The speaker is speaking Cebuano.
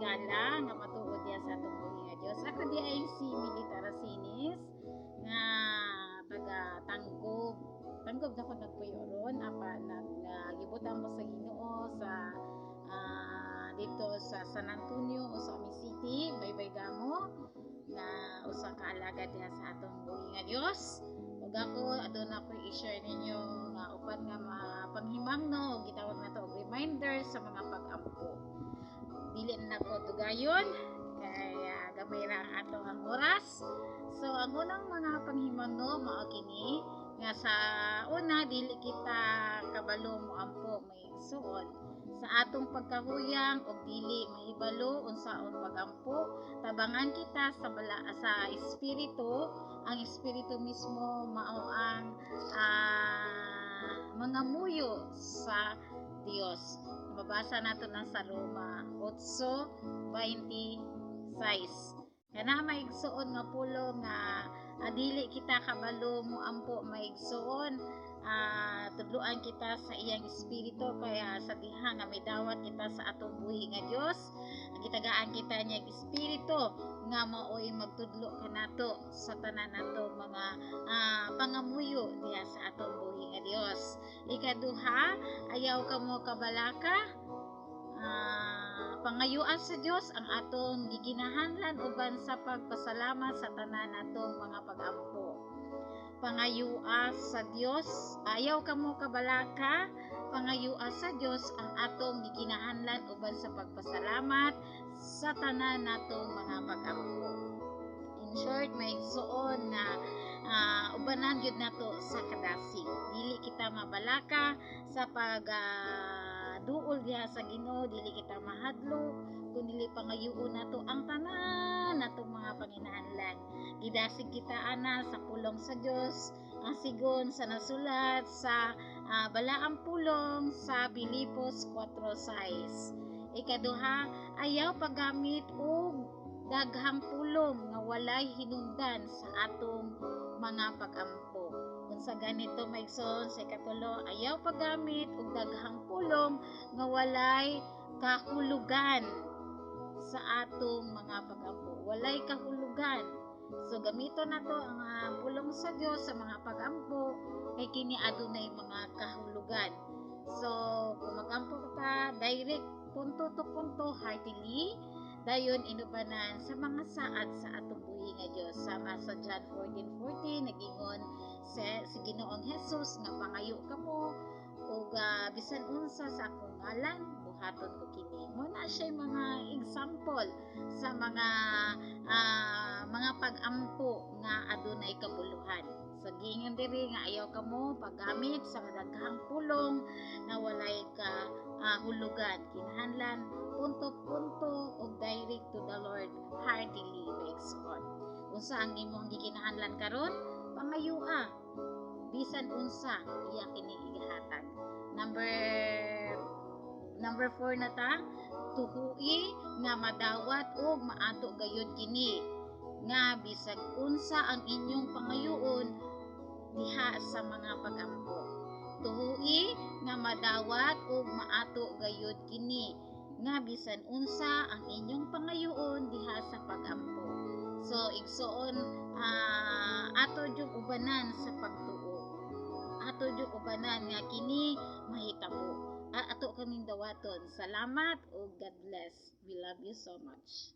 higala nga matuod diha sa atong buhi nga Dios. Ako di ay si Mili Tarasinis nga taga Tanggob. Tanggob na ko nagpuyo ron apa nag gibutan ko sa Ginoo sa dito sa San Antonio o sa Ome City, Baybay Damo, nga usa ka alagad diha sa atong buhi nga Dios. Ug ako aduna ko i-share ninyo nga upat nga mga panghimangno ug gitawag nato og reminder sa mga pag-ampo. Dili na nako dugayon kay gamay ra ang ato ang oras. So ang unang mga panghimangno mao kini nga sa una, dili kita kabalo moampo, mga igsuon. Sa atong pagkahuyang og dili mahibalo unsaon pagampo, tabangan kita sa bala, sa espiritu. Ang espiritu mismo mao ang mga muyo sa Dios. Mabasa nato na sa Roma 8:26. Kana, maigsuon, nga pulong nga dili kita kabalo moampo, maigsuon, tudluan kita sa iyang espiritu. Kaya sa diha nga midawat kita sa atong buhi nga Dios, gitagaan kita niya espiritu nga maoy magtudlo kanato sa tanan nato mga pangamuyo diha sa atong buhi nga Dios. Ikaduha, ayaw kamo kabalaka, pangayuan sa Dios ang atong gikinahanglan uban sa pagpasalamat sa tanan natong mga pag-ampo. Pangayua sa Dios, ayaw kamo kabalaka, pangayua sa Dios ang atong gikinahanglan uban sa pagpasalamat sa tanan natong mga pag-ampo. In short, may igsuon nga ubanan gyud nato sa kadasig. Dili kita mabalaka sa pag duol diha sa Ginoo, dili kita mahadlok kung dili pangayuon nato ang tanan natong mga panginahanglan. Gidasig kita ana sa pulong sa Dios, ang sigon sa nasulat sa Balaang Pulong sa Pilipos 4:6. Ikaduha, ayaw paggamit og daghang pulong nga walay hinungdan sa atong mga pagampo. Unsa ganito, maigsoon? Sa ikatulo, ayaw paggamit og daghang pulong nga walay kahulugan sa atong mga pagampo. Walay kahulugan. So gamito nato ang pulong sa Dios sa mga pagampo kay kini adunay mga kahulugan. So kung magampo ka, direct, punto to punto, heartily, dayon inubanan sa mga saad sa atong buhi nga Dios, sama sa John 14:14, nagingon si Ginoong Jesus nga pangayo kamo ug bisan unsa sa akong ngalan, buhaton ko kini. Mo na siya mga example sa mga pag-ampo nga adunay kabuluhan. Sa giingon diri nga ayaw kamo paggamit sa daghang pulong na walay ka hulugan. Kinahanglan punto-punto ug direct to the Lord, heartily, maigsoon. Unsa ang imong gikinahanglan karon? Pangayua. Bisan unsa, iya kini ihatag. Number 4 na ta, tuhui nga madawat og maato gayud kini nga bisag unsa ang inyong pangayuon diha sa mga pagampo. Tuhui nga madawat ug maato gayud kini nga bisan unsa ang inyong pangayuon diha sa pagampo. So igsuon, ato jud ubanan sa pagtuo. Ato jud ubanan nga kini mahitabo. Ato kaming dawaton. Salamat ug God bless. We love you so much.